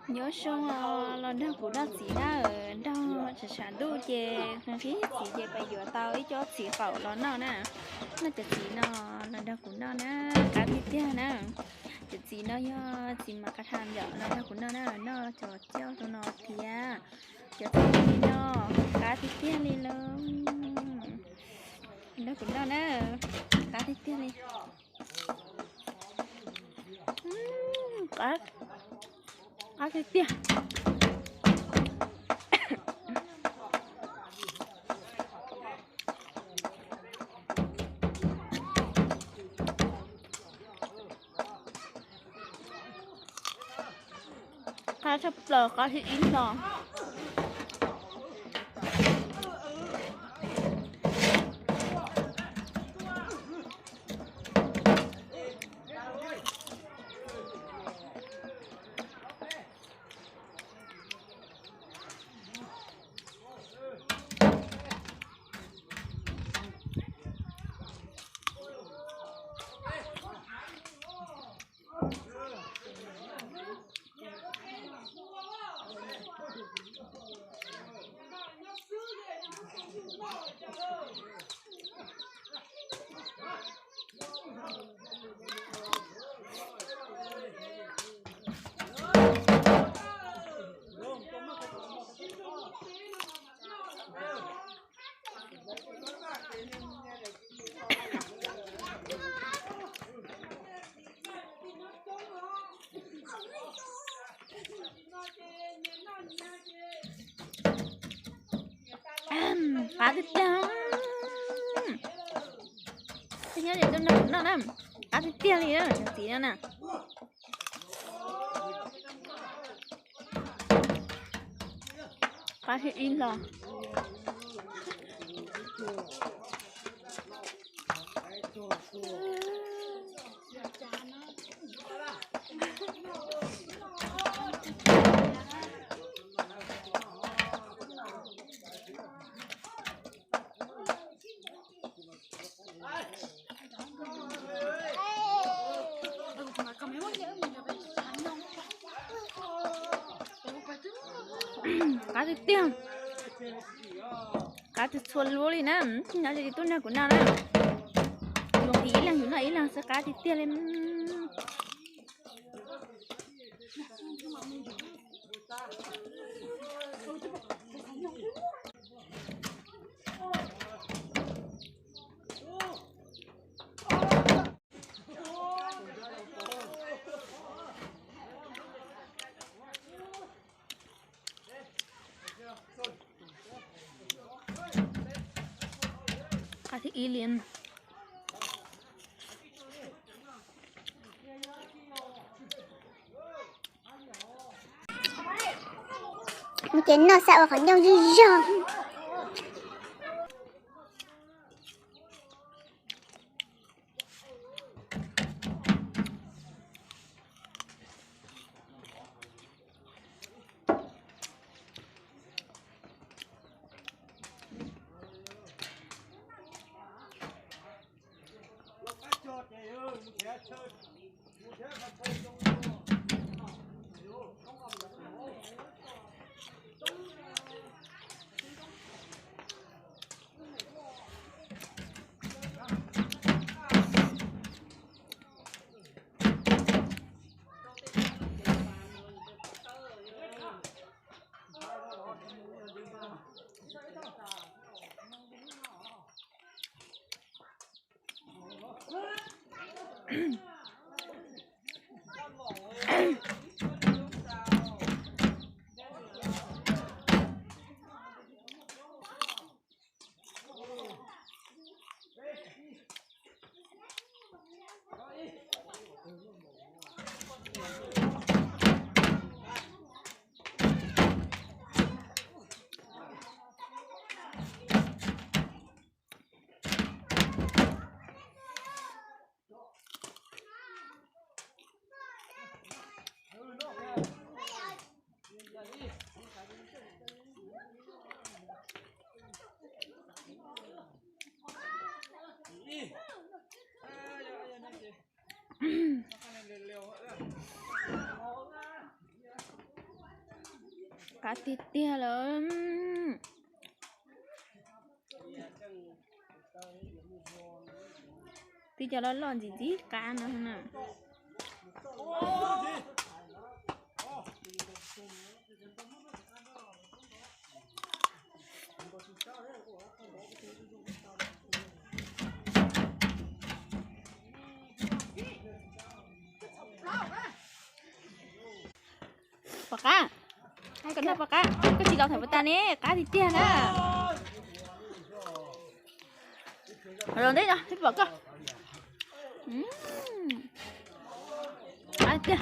Nyob zoo os, los nrog kuv noj txiv na. Nrog tshav tshav ntuj ces qhib txiv ces pais yuav tau ib co txiv qaum los noj na. Noj cov txiv no, los nrog kuv noj na, qab tiag tiag na. Cov txiv no yog txiv mas qab tham yom, los nrog kuv noj na, noj cov cauj rau no thiab. Cov txiv no qab tiag tiag li lauj. Nrog kuv noj na, qab tiag tiag li. Qab, qab tiag tiag. Qab tshaj plaws, qab thib ib no. Qab tiag tiag. Nyob li tuaj nrog kuv noj na, qab tiag tiag li na, cov txiv no na. Qab thib ib los. Qab tiag tiag. Qab txhua txhua lub li na. Nyob li tuaj nrog kuv noj na. Yus nqhis ib leeg yus noj ib leeg xwb, qab tiag tiag li. Qab thib ib li. Ces noj xav ua qhov ncauj zog zog. Qab tiag tiag lawm. Twb cov loj loj ntxim ntxim qab no na. Pom qab, koj noj pom qab, koj tsis los tham puas tas ne, qab tiag tiag na. Los ntej no, pom koj. Qab tiag.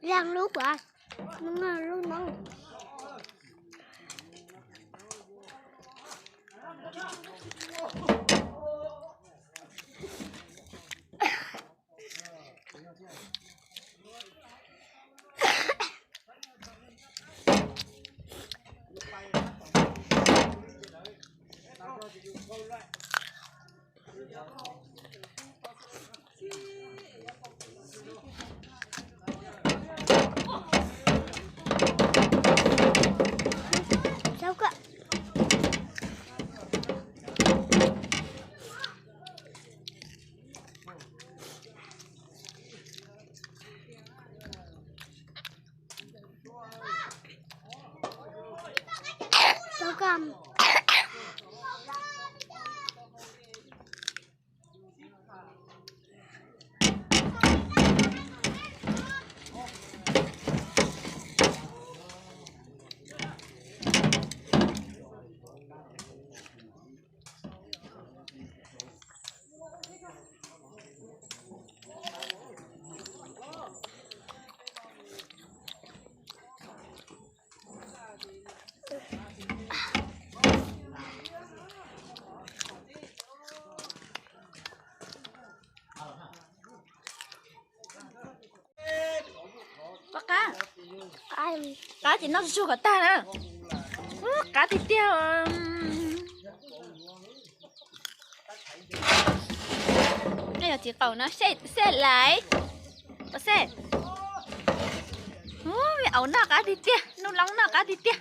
Leej lub kuv, lub no. Pom qab, qab ces noj tsuag tsuag kom tag na. Qab tiag tiag. Nej yog txiv qaum no, xej lais, xej. Auv noj qab tiag tiag, Nuj Loob noj qab tiag tiag.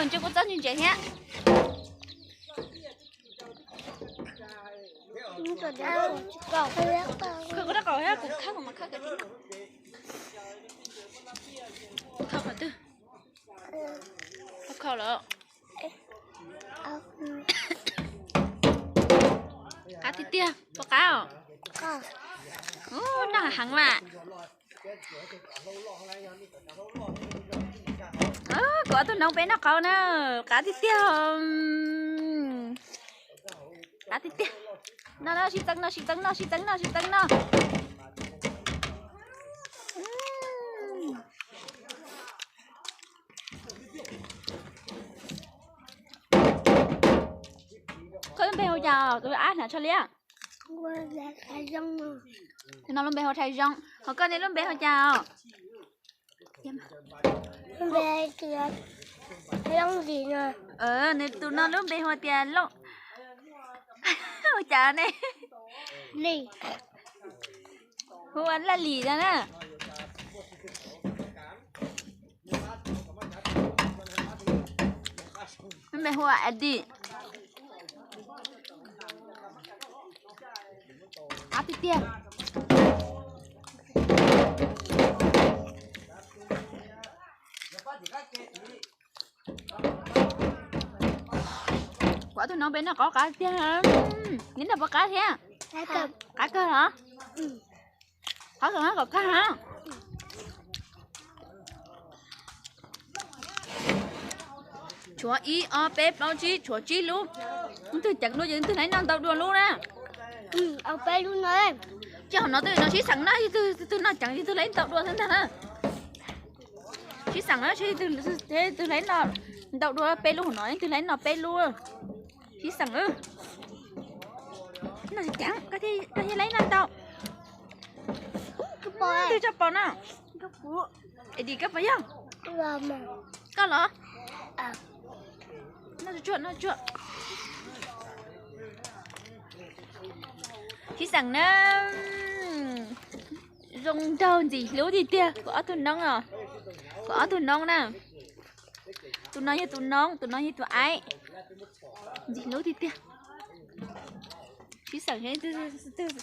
Ntshe kuv txob ntse ntse thiab. Khawb kuv rab qaum thiab, kuv khawb kuv mas khawb. Khawb qhov twg? Khawb lawm. Qab tiag tiag, pom qab os. Noj heev mas. Kuv ob tug noov peb noj qab na, qab tiag tiag. Qab tiag tiag. Noj, noj, sib txeeb noj, sib txeeb noj, sib txeeb noj, sib txeeb noj. Koj lub npe hu cas, tus ab hnav tsho liab? Tus no lub npe hu Thaj Zoo, ho koj ne lub npe hu cas os? Nws tus no lub npe hu tias Looj, hu cas ne? Hu ua Laj Lim no na. Lub npe hu ua Adi. Qab tiag tiag. Kuv ob tug no npe noj qab qab tiag. Neb noj puas qab thiab? Qab kawg los? Qab kawg, kom kawg na. Tshuav ib ob peb plaub tsib, tshuav tsib lub. Leej twg ceev dua ces leej twg laib noj ntau dua lub na. Ces hauv no twb no sib xeem na, yog twg noj ceev yog twg laib ntau dua xwb ntag na. Sib xeem na, leej twg laib noj ntau dua peb lub, hauv no leej twg laib noj peb lub. Sib xeem. Noj ceev, koj thiaj laib noj ntau. Twg tso pom no? Es koj pom yog? Koj los? Noj tsuag tsuag. Sib xeem na. Zoo nraug ntxim hlub tiag tiag kuv ob tug noob os. Kuv ob tug noob na. Tus no yog tus noob, tus no yog tus aib. Ntxim hlub tiag tiag. Sib xeem, twg